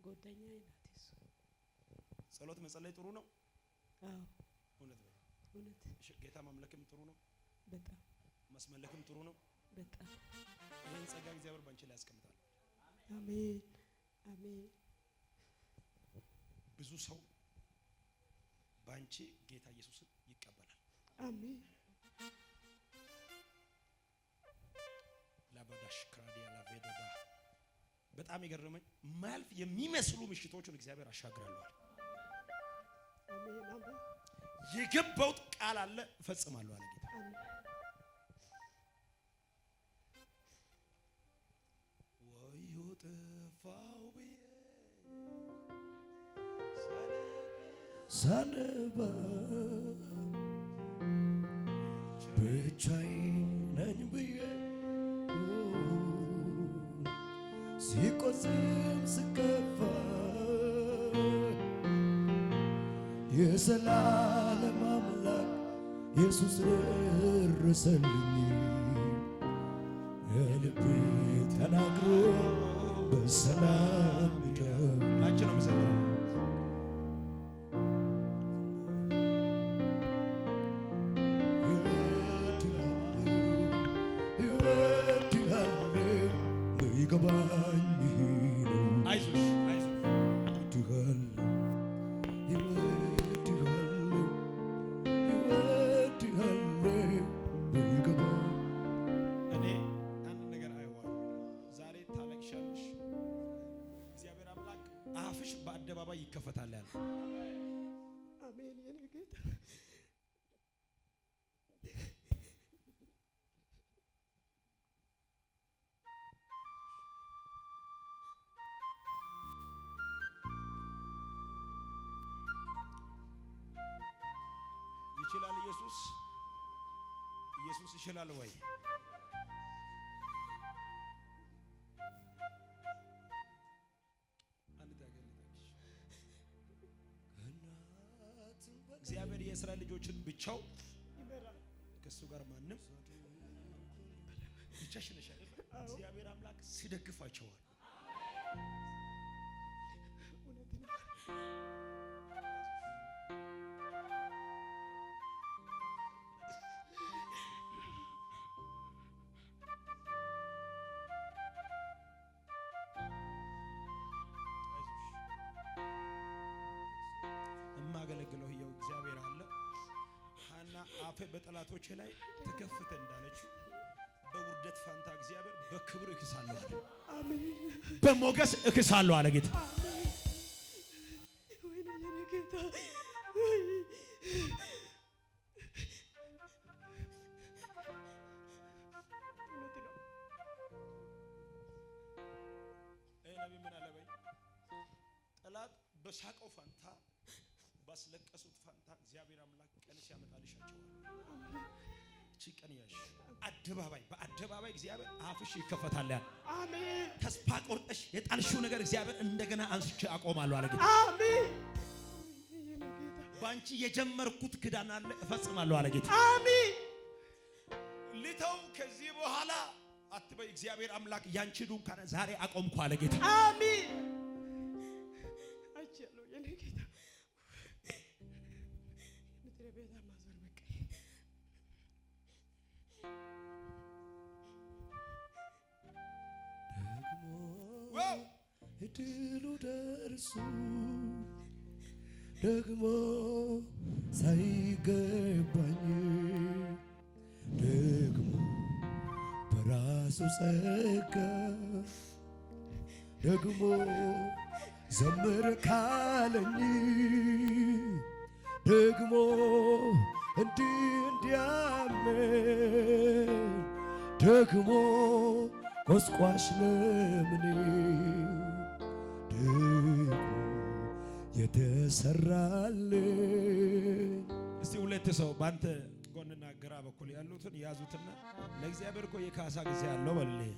ጓደኛዬ ናት እሱ። ጸሎት መጸለይ ጥሩ ነው። አዎ። እውነት በይ። እውነት። እሺ፣ ጌታ ማምለክም ጥሩ ነው። በጣም። ማስመለክም ጥሩ ነው። በጣም። ይህን ጸጋ እግዚአብሔር ባንቺ ላይ ያስቀምጣል። አሜን አሜን። ብዙ ሰው ባንቺ ጌታ ኢየሱስን ይቀበላል። አሜን። ላባዳሽ ክራዲያ ላቬዶዳ። በጣም የገረመኝ ማያልፍ የሚመስሉ ምሽቶችን እግዚአብሔር አሻግራለዋል። አሜን አሜን። የገባሁት ቃል አለ እፈጽማለሁ አለ ጌታ። አሜን። ወዮ ጠፋው ብዬ ሳነባ ብቻዬን ነኝ ብዬ ሲቆዝም ስከፋ የዘላለም አምላክ ኢየሱስ ደረሰልኝ፣ የልቤ ተናግሮ በሰላም ይደር። ላንቺ ነው የምዘምረው። ይገባኝ ነው። አይዞሽ አይዞሽ። እወድሃለሁ፣ እወድሃለሁ፣ እወድሃለሁ ይገባኝ። እኔ አንድ ነገር አየዋለሁ። ዛሬ ታለቅሻለሽ። እግዚአብሔር አምላክ አፍሽ በአደባባይ ይከፈታል ያለ። አሜን የኔ ጌታ። ይችላል ኢየሱስ። ኢየሱስ ይችላል ወይ? አንድ ጥያቄ ልጠይቅሽ። እግዚአብሔር የእስራኤል ልጆችን ብቻው ይመራል። ከእሱ ጋር ማንም፣ ብቻሽን ነሽ አይደል? እግዚአብሔር አምላክ ሲደግፋቸዋል። እውነት ነው። አይዞሽ፣ የማገለግለው ሕያው እግዚአብሔር አለ። ሐና አፌ በጠላቶቼ ላይ ተከፈተ እንዳለችው በውርደት ፋንታ እግዚአብሔር በክብር እክሳለሁ አለ። አሜን። በሞገስ እክሳለሁ አለ ጌታ። አሜን። ወይኔ የኔ ጌታ ወይ። እውነት ነው። ይሄ ነቢይ ምን አለ በይ፣ ጠላት በሳቀው ፋንታ፣ ባስለቀሱት ፋንታ እግዚአብሔር አምላክ ቀን ሲያመጣልሻቸዋል። እቺ ቀን ያሽ አደባባይ በአደባባይ እግዚአብሔር አፍሽ ይከፈታል ያለ። አሜን። ተስፋ ቆርጠሽ የጣልሽው ነገር እግዚአብሔር እንደገና አንስቼ አቆማለሁ አለ ጌታ። አሜን የኔ ጌታ። በአንቺ የጀመርኩት ክዳን አለ እፈጽማለሁ አለ ጌታ። አሜን። ልተው ከዚህ በኋላ አትበይ። እግዚአብሔር አምላክ ያንቺ ድንኳን ዛሬ አቆምኩ አለ ጌታ። አሜን። አይቻለሁ የኔ ጌታ። ምድረ ቤታ ማዞር በቃ። ደግሞ Wow! እድሉ ደርሶ ደግሞ ሳይገባኝ ደግሞ በራሱ ጸጋ ደግሞ ዘምር ካለኝ ደግሞ እንዲህ እንዲያምን ደግሞ ቆስቋሽ ለምኔ ደግሞ የተሰራልኝ። እስቲ ሁለት ሰው በአንተ ጎንና ግራ በኩል ያሉትን ያዙትና ለእግዚአብሔር እኮ የካሳ ጊዜ አለው በልልኝ።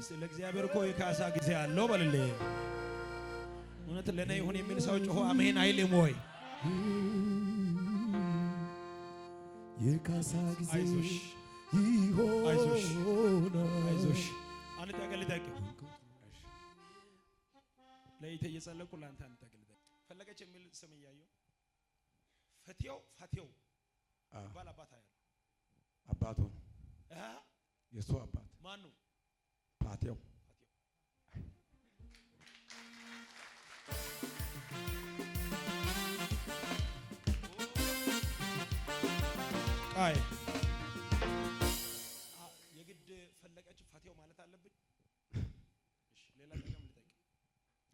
እስቲ ለእግዚአብሔር እኮ የካሳ ጊዜ አለው በልልኝ። እውነት ለእኔ ይሁን የሚል ሰው ጮሆ አሜን አይልም ወይ? የካሳ ጊዜ አይዞሽ። አይዞሽ። ይሆናል። አይዞሽ። አንድ ጥያቄ ልጠይቅህ። ለይተ እየጸለቁ ለአንተ አንተ ፈለገች የሚል ስም እያየሁ ፈቴው ፈቴው ባል አባት አያለሁ። አባቱ የእሱ አባት ማን ነው? ፋቴው። አይ የግድ ፈለቀች ፈቴው ማለት አለብኝ? እሺ ሌላ ነገር ልጠይቅ።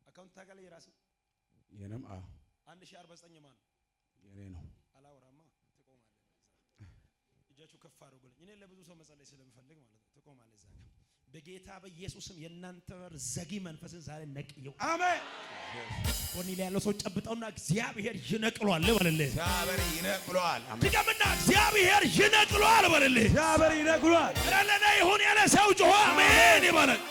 Account ታውቃለህ? የራስህ የኔም? አዎ። 1049 ማን ነው? የኔ ነው። አላወራማ፣ ትቆማለህ። እጃችሁ ከፍ አድርጉልኝ። እኔ ለብዙ ሰው መጸለይ ስለምፈልግ ማለት ነው። ትቆማለህ እዛ ጋር። በጌታ በኢየሱስም የእናንተ በር ዘጊ መንፈስን ዛሬ ነቅየው። አሜን። ጎኒ ላይ ያለው ሰው ጨብጠውና እግዚአብሔር ይነቅሏል በልልህ። እግዚአብሔር ይነቅሏል። አሜን። ድገምና እግዚአብሔር ይነቅሏል በልልህ። እግዚአብሔር ይነቅሏል። ኧረ ለእኔ ይሁን ያለ ሰው ጮሆ አሜን ይበላል።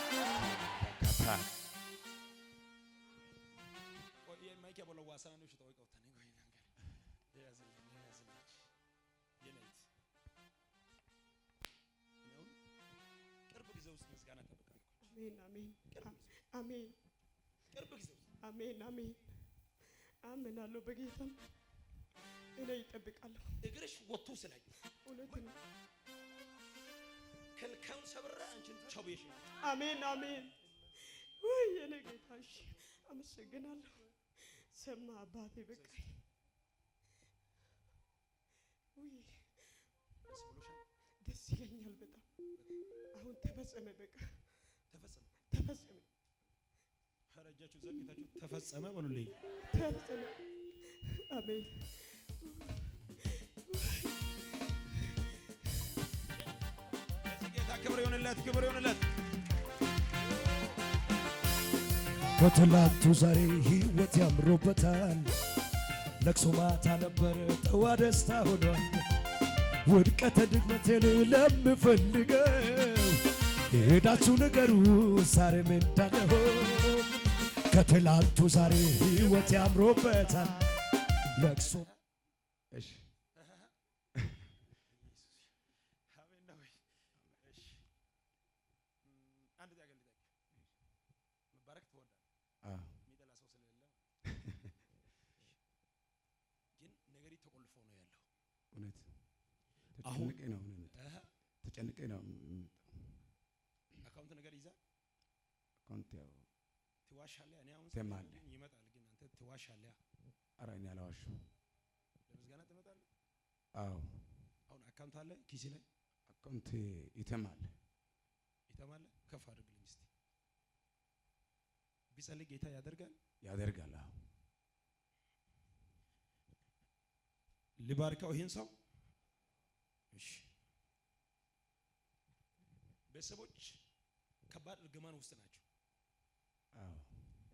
ቅርብ ጊዜ ውስጥ ምስጋና እጠብቃለሁ። አሜን አሜን አሜን። ቅርብ ጊዜ ውስጥ። አሜን አሜን። አምናለሁ በጌታም እኔ ይጠብቃለሁ። እግርሽ ወጥቶ ስላየሁ እውነት ነው። ከልካዩን ሰብሬ አንቺን ቻው ብዬሽ ነው። አሜን አሜን። ውይ የኔ ጌታ፣ እሺ አመሰግናለሁ። ሰማ አባቴ፣ በቃ ውይ። ደስ ብሎሻል? ደስ ይለኛል በጣም። አሁን ተፈጸመ፣ በቃ። ተፈጸመ። ተፈጸመ። ኧረ እጃችሁ ዘርግታችሁ ተፈጸመ በሉልኝ። ተፈጸመ። አሜን። ለዚህ ጌታ ክብር ይሁንለት፣ ክብር ይሁንለት። ከትላንቱ ዛሬ ሕይወት ያምሮበታል። ለቅሶ ማታ ነበር፣ ጠዋ ደስታ ሆኗል። ውድቀተ ድክመቴን ለምፈልገው ሄዳችሁ ንገሩ ዛሬም እንዳለሁ። ከትላንቱ ዛሬ ሕይወት ያምሮበታል። ለቅሶ እሺ። አሜን ነው ወይ? እሺ፣ አንድ ጥያቄ ልጠይቅ። መባረክ ትወዳለህ? አዎ። የሚጠላ ሰው ስለሌለ ግን ነገሪ ተቆልፎ ነው ያለው። እውነት። አሁን ተጨንቄ ነው አሁን የመጣው። ተጨንቄ ነው የመጣው። Account ነገር ይዛ Account ያው ትዋሻለህ። እኔ አሁን ትሰማለህ። ግን ይመጣል፣ ግን አንተ ትዋሻለህ። ኧረ እኔ አላዋሽም። ለምስጋና ትመጣለህ። አዎ። አሁን account አለ ኪሲ ላይ? Account ይተማል። ይተማለ። ከፍ አድርግልኝ እስቲ። ቢጸልይ ጌታ ያደርጋል። ያደርጋል። አዎ። ሊባርከው ይህን ሰው። እሺ፣ ቤተሰቦች ከባድ እርግማን ውስጥ ናቸው። አዎ።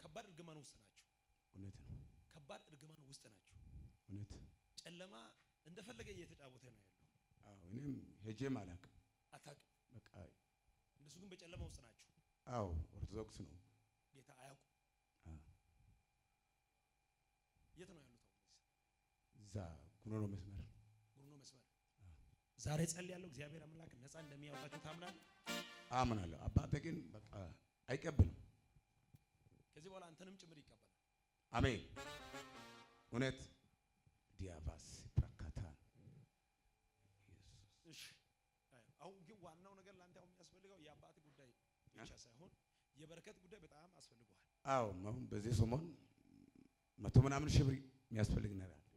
ከባድ እርግማን ውስጥ ናቸው። እውነት ነው። ከባድ እርግማን ውስጥ ናቸው። እውነት። ጨለማ እንደፈለገ እየተጫወተ ነው ያለው። አዎ፣ እኔም ሄጄም አላውቅም። አታውቅም። በቃ። እነሱ ግን በጨለማ ውስጥ ናቸው። አዎ፣ ኦርቶዶክስ ነው። ጌታ አያውቁም። አዎ። የት ነው ያሉት አሁን? እዛ ጉኖኖ መስመር። ጉርኖ መስመር። ዛሬ ጸልያለሁ። እግዚአብሔር አምላክ ነፃ እንደሚያወጣችሁ ታምናለህ? አምናለሁ። አባቴ ግን በቃ አይቀበልም። ከዚህ በኋላ አንተንም ጭምር ይቀበላል። አሜን። እውነት ዲያቫስ ፕራካታ። እሺ፣ አይ፣ አሁን ግን ዋናው ነገር ለአንተ አሁን የሚያስፈልገው የአባት ጉዳይ ብቻ ሳይሆን የበረከት ጉዳይ በጣም አስፈልጓል። አዎ፣ አሁን በዚህ ሰሞን 100 ምናምን ሺህ ብር የሚያስፈልግ ነገር አለ።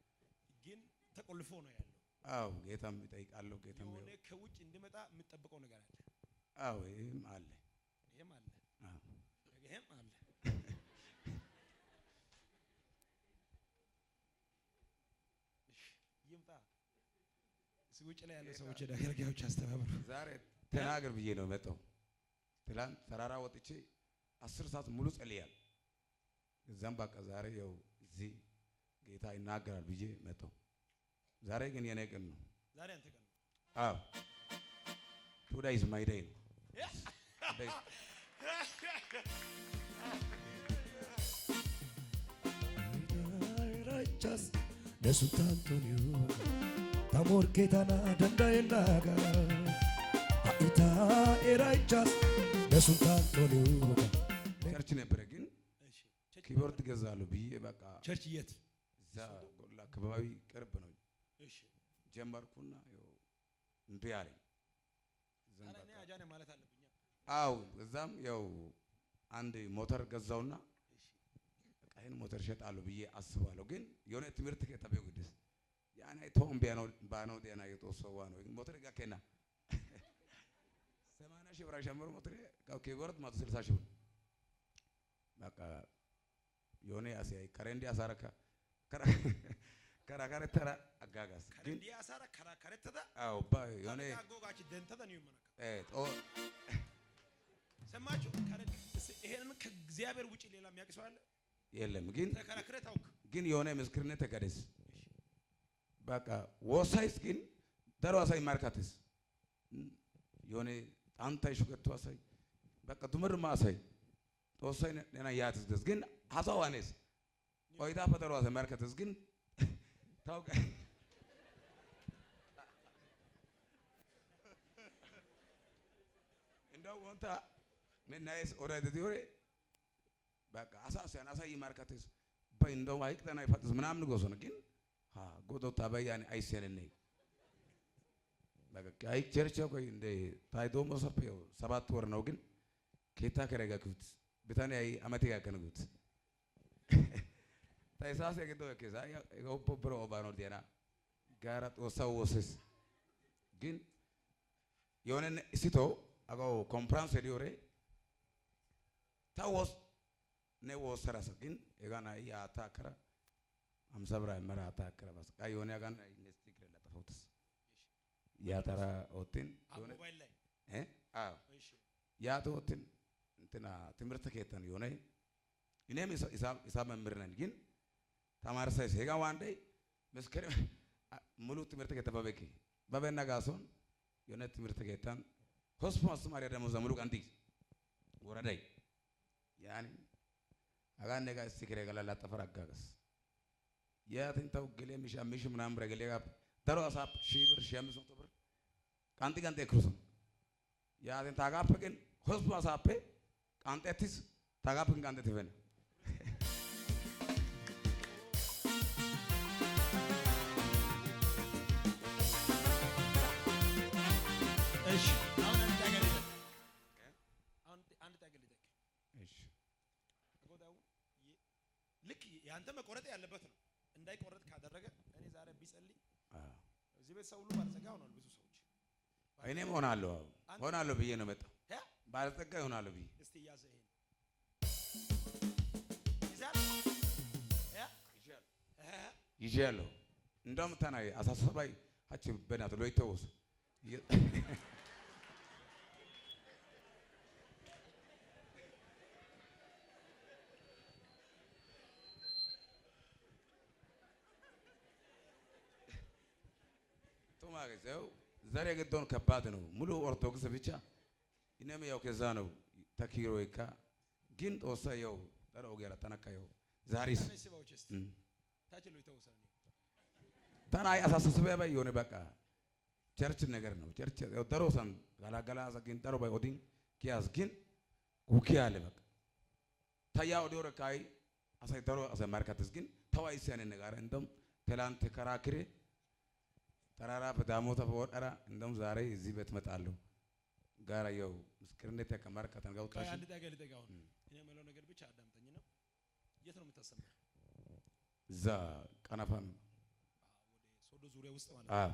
ግን ተቆልፎ ነው ያለው። አዎ፣ ጌታም እጠይቃለሁ። ጌታም የሆነ ከውጭ እንዲመጣ የምጠብቀው ነገር አለ። አዎ፣ ይህም አለ። ይሄም አለ። አዎ። ይሄም አለ። እሺ፣ ይምጣ። እስኪ ውጭ ላይ ያለ ሰዎች አገልጋዮች አስተባብሩ። ዛሬ ተናገር ብዬ ነው የመጣው። ትላንት ተራራ ወጥቼ 10 ሰዓት ሙሉ ጸልያለሁ። እዛም በቃ ዛሬ ያው እዚህ ጌታ ይናገራል ብዬ መጣሁ። ዛሬ ግን የኔ ቀን ነው። ዛሬ አንተ ቀን ነው። አዎ፣ today is my day ነው። Today Rachas Nesutantonio Tamorketana dandayenaga Aita eraichas Nesutantonio Church ነበረ ግን እሺ፣ church። Keyboard ገዛለሁ ብዬ በቃ Church የት? እዛ ጎላ አካባቢ ቅርብ ነው። እሺ። ጀመርኩና ያው እምቢ አለኝ። እዛም ኧረ እኔ በቃ አጃነ ማለት አለብኝ። አው እዛም ያው አንድ ሞተር ገዛውና በቃ ይሄን ሞተር እሸጣለሁ ብዬ አስባለሁ። ግን የሆነ ትምህርት ከተበው ግድስ ያኔ ቶም ቢያኖ ባኖ ዲያና የጦሰዋ ነው ሞተር ጋር ከና 80,000 ብር ሸምሮ ሞተር ጋር ኪቦርድ 160,000 ብር በቃ የሆነ ያሳይ ከረንዲ አሳረካ ከራካረ ተራ አጋጋስ ግን ከረንዲ አሳራ ከራከረተዳ አው ባ የሆነ አጎጋች ደንተዳ ነው ይመናካ እ ጦ ሰማችሁ? ይሄንን ከእግዚአብሔር ውጪ ሌላ የሚያውቅ ሰው አለ? የለም ግን ተከራክረህ ታውቅ። ግን የሆነ ምስክርነት ተቀደስ በቃ ወሳይስ ግን ደሮ አሳይ ማርካትስ የሆነ ጣንታይ ሹከቱ አሳይ በቃ ዱምርማ አሳይ ጦሳይ ነና ያትስ ደስ ግን ሀሳዋኔስ ቆይታ ፈጠሮ አሳይ ማርካትስ ግን ታውቀ እንደው ወንታ ነናይስ ኦረደ ዲዮሬ በቃ አሳሰን አሳይ ማርካትስ በይ እንደው አይቅጠና ይፈጥስ ምናምን ጎሶ ነው ግን ሀ ጎዶ ታበያን አይሰነነ በቃ አይ ቸርች ቆይ እንደ ታይዶ ሞሰፈው 7 ወር ነው ግን ኬታ ከረጋኩት ቢታንያ አይ አመት ያከንጉት ታይሳስ የግዶ ከዛ ያው ብሮ ኦባኖ ዲያና ጋራ ጦሳው ወስስ ግን የሆነ ሲቶ አጋው ኮንፈረንስ ዲዮሬ ታወስ ነ ወሰራሰ ግን የጋና ያታከራ 50 ብር መራ ታከራ ባስ ቃ የሆነ ያጋና ኢንስቲግሬ ለጠፈውትስ ያተራ ኦቲን የሆነ ሞባይል ላይ እ አዎ እሺ ያተወትን እንትና ትምህርት ከየተን የሆነ እኔም ሂሳብ መምህር ነኝ ግን ተማሪ ሳይስ ሄጋ ዋንዴ መስከረም ሙሉ ትምህርት ከተባበቂ በበና ጋሶን የሆነ ትምህርት ከየተን ሆስፖ አስተማሪ ደግሞ ዘሙሉ ቀንዲ ወረዳይ ያኒ አጋን ነጋ እስቲክሬ ገላላ ጠፈር አጋገስ ያትን ተው ገሌ ሚሻ ሚሽ ምናምን ረገሌ ጋር ደሮ አሳብ 1,000 ብር 1,500 ብር ቃንጢ ቃንጤ ክሩሶ ያትን ታጋፕ ግን ሆስፖ አሳፔ ቃንጤትስ ታጋፕን ቃንጤ ትፈነ እሺ አሁን አንድ ጥያቄ ልጠይቅ። አሁን አንድ ጥያቄ ልጠይቅ። እሺ። አጎዳው ልክ ያንተ መቆረጥ ያለበት ነው። እንዳይቆረጥ ካደረገ እኔ ዛሬ ቢጸልይ አዎ እዚህ ቤት ሰው ሁሉ ባለጸጋ ሆኗል። ብዙ ሰዎች እኔም ሆናለሁ። አዎ ሆናለሁ ብዬ ነው መጣው። እ? ባለጸጋ ይሆናለሁ ብዬ። እስቲ ያዘ ይሄን ይዛል እ? እ? ይዤ ያለሁ እንደውም ተናይ አሳሰባይ ሀች በናት ሎይተውስ ቱማ ጊዜው ዘሬ ግዶን ከባድ ነው። ሙሉ ኦርቶዶክስ ብቻ እኔም ያው ከዛ ነው ተኪሮ ይካ ግን ጦሳ ያው ጠሮ ገራ ተነካየው ዛሪስ እኔ ስባዎች እስቲ ታች ነው የተወሰነ ተናይ አሳሰበ ባይ የሆነ በቃ ቸርች ነገር ነው። ቸርች ያው ደሮሰን ጋላጋላ ግን ጠሮ ባይ ኦዲን ኪያስ ግን ኩኪ አለ በቃ ታያ ኦዲዮ ረካይ አሳይ ደሮ አሳይ ማርካትስ ግን ተዋይ ሲያነ ነገር እንደም ትላንት ከራክሬ ተራራ በዳሞታ በወጠራ እንደም ዛሬ እዚህ ቤት እመጣለሁ ጋራ ያው ምስክርነት ያከማርከተን ቆይ ጋውጣሽ አንድ ጥያቄ ልጠይቅ። አሁን እኔ የምለው ነገር ብቻ አዳምጠኝ ነው። የት ነው የምታሰማው? እዛ ቀነፋም። ወደ ሶዶ ዙሪያ ውስጥ ማለት ነው። አዎ።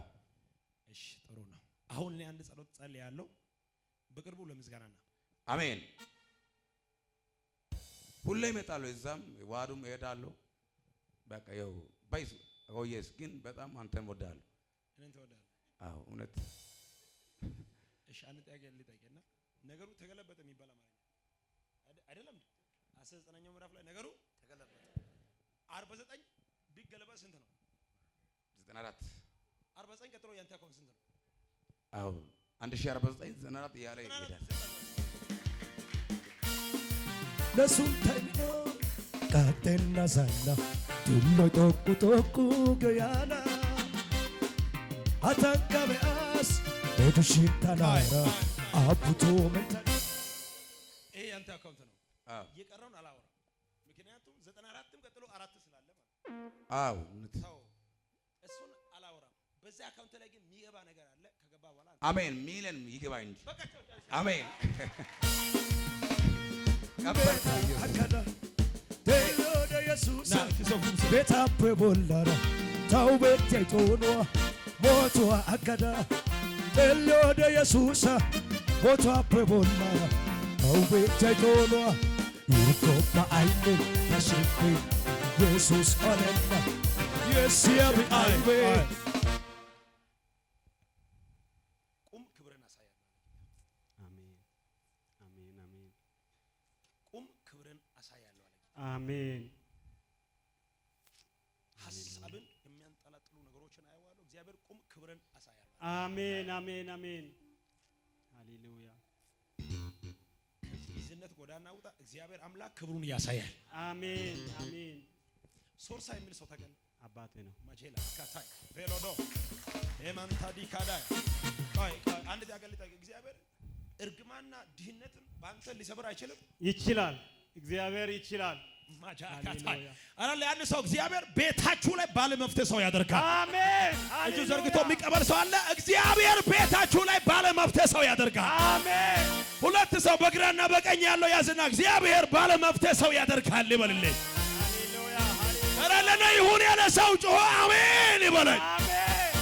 እሺ ጥሩ ነው። አሁን እኔ አንድ ጸሎት ጸልያለሁ። በቅርቡ ለምስጋና ነው። አሜን። ሁሌ እመጣለሁ፣ እዛም ዋዱም እሄዳለሁ። በቃ ያው ባይስ ቆየስ ግን በጣም አንተን እወድሃለሁ። እኔን ትወዳለህ? አዎ እውነት። እሺ አንድ ጥያቄ ልጠይቅና ነገሩ ተገለበጠ የሚባል አማርኛ አይደለም እንዴ? 19ኛው ምዕራፍ ላይ ነገሩ ተገለበጠ። 49 ቢገለበጥ ስንት ነው? 94። 49 ቀጥሎ ያንተ account ስንት ነው? አዎ 1049 94 እያለ ይሄዳል። ለሱንተኝኖ ቃጤና ሳና ዱሎ ጦቁ ጦቁ ገያና አታንካበአስ ቤቱሽንታናራ አቡቶ መንታ ይሄ ያንተ account ነው። አዎ። የቀረውን አላወራም። ምክንያቱም 94 አዎ እውነት። ተው፣ እሱን አላወራም። በዚህ account ላይ ግን የሚገባ ነገር አለ። ከገባ በኋላ አንተ አሜን። ሚሊዮን ይግባ እንጂ። በቃ ተው፣ ተው። አሜን። ቀበልኩ ኢየሱስ። Akkana teeloode Yesuusa ና እስቲ ሰው ፍምስ beetappe bollara tawu beettiyay xoonuwa mootuwa aggada xeelliyoode Yesuusa mootuwappe bollara tawu beettiyay xoonuwa yurkkoppa aynne nasheppe Yesuus olenna yessiyabi aybee? ቁም፣ ክብርን አሳያለሁ። አሜን አሜን አሜን። ቁም፣ ክብርን አሳያለሁ አለ። አሜን። ሀሳብን የሚያንጠላጥሉ ነገሮችን አየዋለሁ። እግዚአብሔር ቁም፣ ክብርን አሳያለሁ። አሜን አሜን አሜን። ሃሌሉያ። ከቢዝነት ጎዳና ውጣ። እግዚአብሔር አምላክ ክብሩን ያሳያል። አሜን አሜን። ሶርሳ የሚል ሰው ታውቃለህ? አባቴ ነው። ማቼላ ካታይ ቬሎዶ ኤማንታዲ ካዳይ። ቆይ ቆይ፣ አንድ ጥያቄ ልጠይቅ። እግዚአብሔር እርግማና ድህነትን በአንተ ሊሰብር አይችልም? ይችላል። እግዚአብሔር ይችላል። ማጃ ካታይ። ሃሌሉያ። አረ ለአንድ ሰው እግዚአብሔር ቤታችሁ ላይ ባለ መፍትሄ ሰው ያደርጋል። አሜን። እጁ ዘርግቶ የሚቀበል ሰው አለ። እግዚአብሔር ቤታችሁ ላይ ባለ መፍትሄ ሰው ያደርጋል። አሜን። ሁለት ሰው በግራና በቀኝ ያለው ያዝና እግዚአብሔር ባለ መፍትሄ ሰው ያደርጋል ይበልልኝ። ሃሌሉያ ሃሌሉያ። ኧረ ለእኔ ይሁን ያለ ሰው ጮሆ አሜን ይበለኝ። አሜን።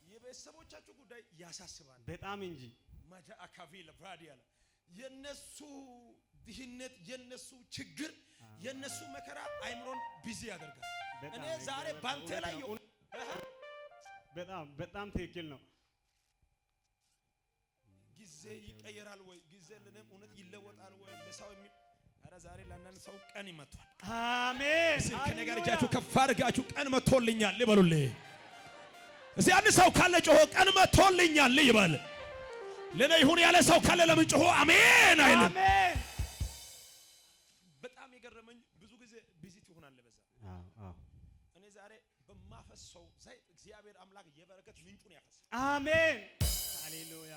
የቤተሰቦቻችሁ ጉዳይ ያሳስባል። በጣም እንጂ። ማጃ አካቪ ለብራዲ ያለ የነሱ ድህነት፣ የነሱ ችግር፣ የነሱ መከራ አይምሮን busy ያደርጋል። በጣም። እኔ ዛሬ ባንተ ላይ በጣም በጣም ትክክል ነው። ጊዜ ይቀየራል ወይ? ጊዜ ለኔም እውነት ይለወጣል ወይ? ለሰው የሚ ኧረ ዛሬ ለአንዳንድ ሰው ቀን ይመጥቷል። አሜን። እስኪ ከእኔ ጋር እጃችሁ ከፍ አድርጋችሁ ቀን መጥቶልኛል ይበሉልኝ። እስኪ አንድ ሰው ካለ ጮሆ ቀን መጥቶልኛል ይበል። ለኔ ይሁን ያለ ሰው ካለ ለምን ጮሆ አሜን አይልም? አሜን። በጣም የገረመኝ ብዙ ጊዜ busy ትሆናለህ በዛ። አዎ አዎ። እኔ ዛሬ በማፈሰው ዘይት እግዚአብሔር አምላክ የበረከት ምንጩን ያፈሳል። አሜን። ሃሌሉያ።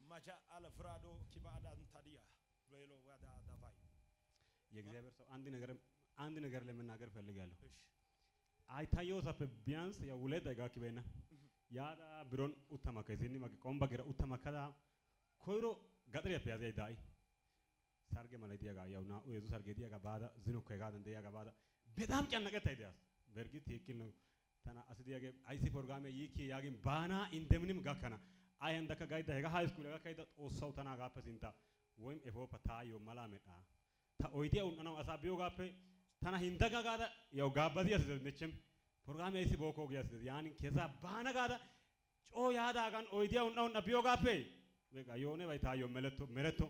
ማጃ አልፍራዶ ኪባዳ ታዲያ ቬሎ ዋዳ ዳቫይ። የእግዚአብሔር ሰው፣ አንድ ነገር ለመናገር ፈልጋለሁ። እሺ። አይታየው ሰፈ ቢያንስ ያው ሁለት ደቂቃ ኪበና ያዳ ቢሮን ኡተማከ ሲኒ ማከ ቆምባ ገራ ኡተማከዳ ኮይሮ ገጠሪያppe yaazay daa'i sarge mala diyagaa ያው naa heezzu sarge diyagaa baada zinokka hegaadan de'iyagaa baada በጣም ጨነቀታይ de'as በእርግጥ ትክክል ነው። tana asi diyagee aysi ፕሮግራሜ yiikki yaagin baana እንደምንም gakkana ay handakka gaydda hegaa high school gakkayda Xoossawu tana hagaappe sintta woym efoopa taayyo malaa medha ta oydiya un''anawu asaa biyogaappe tana hinddaga gaada yaw gaabbazi asi dees mechchem ፕሮግራሜ aysi bookoo giya asi dees yaanin kesa baana gaada coo yaadaagan oydiya un''a un''a biyogaappe በቃ የሆነባይ taayyo meletto meretto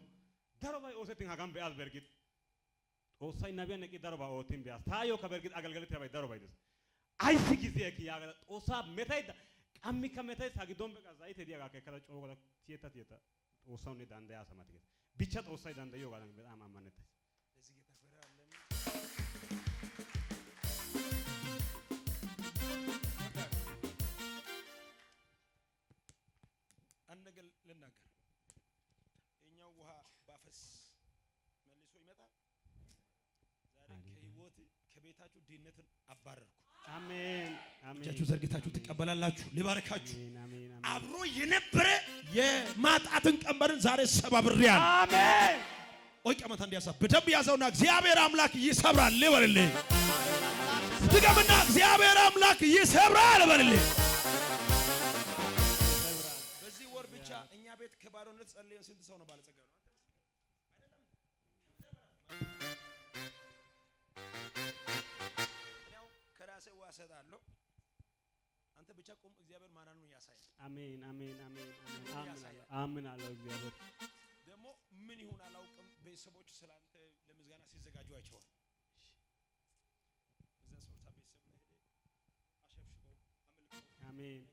darobay oosettin hagan be'as. በእርግጥ Xoossay nabiyan eqqi darobaa oottin be'as. Taayyokka በእርግጥ አገልግለትiyabay darobay dees. Ayssi ጊዜ ekki yaagada Xoossaa metaydda qammikka metays ha giddon beqa zayte diyagaakka ekkada coo gada tiyetta tiyetta Xoossawunne danddayaasa mati gees ብቻ Xoossay danddayiyogaadan በጣም ammanettays. ለዚህ ጌታ ክብር አለን። አንድ ነገር ልናገር። የኛው ውሃ ባፈስ መልሶ ይመጣል። ዛሬ ከህይወት ከቤታችሁ ድህነትን አባረርኩ። አሜን አሜን። እጃችሁ ዘርግታችሁ ትቀበላላችሁ። ሊባርካችሁ። አሜን አሜን አሜን። አብሮ የነበረ የማጣትን ቀንበርን ዛሬ ሰባብሬያለሁ። አሜን። ቆይ ቀመታ እንዲያሳ በደንብ ያዘውና እግዚአብሔር አምላክ ይሰብራል ይበልልኝ። ድገምና እግዚአብሔር አምላክ ይሰብራል በልልኝ። በዚህ ወር ብቻ እኛ ቤት ከባዶነት ጸልየን ስንት ሰው ነው ባለጸጋ ነው? እኔ አሁን ከራሴ ውሃ እሰጣለሁ። አንተ ብቻ ቁም። እግዚአብሔር ማዳኑን ያሳያል። አሜን አሜን አሜን አሜን። አምናለሁ አምናለሁ እግዚአብሔር። ደግሞ ምን ይሁን አላውቅም። ቤተሰቦች ስላንተ ለምስጋና ሲዘጋጁ አይቼዋለሁ። እዛ ሶርሳ ቤተሰብ ላይ ሄደህ አሸብሽበው አምልከው። አሜን።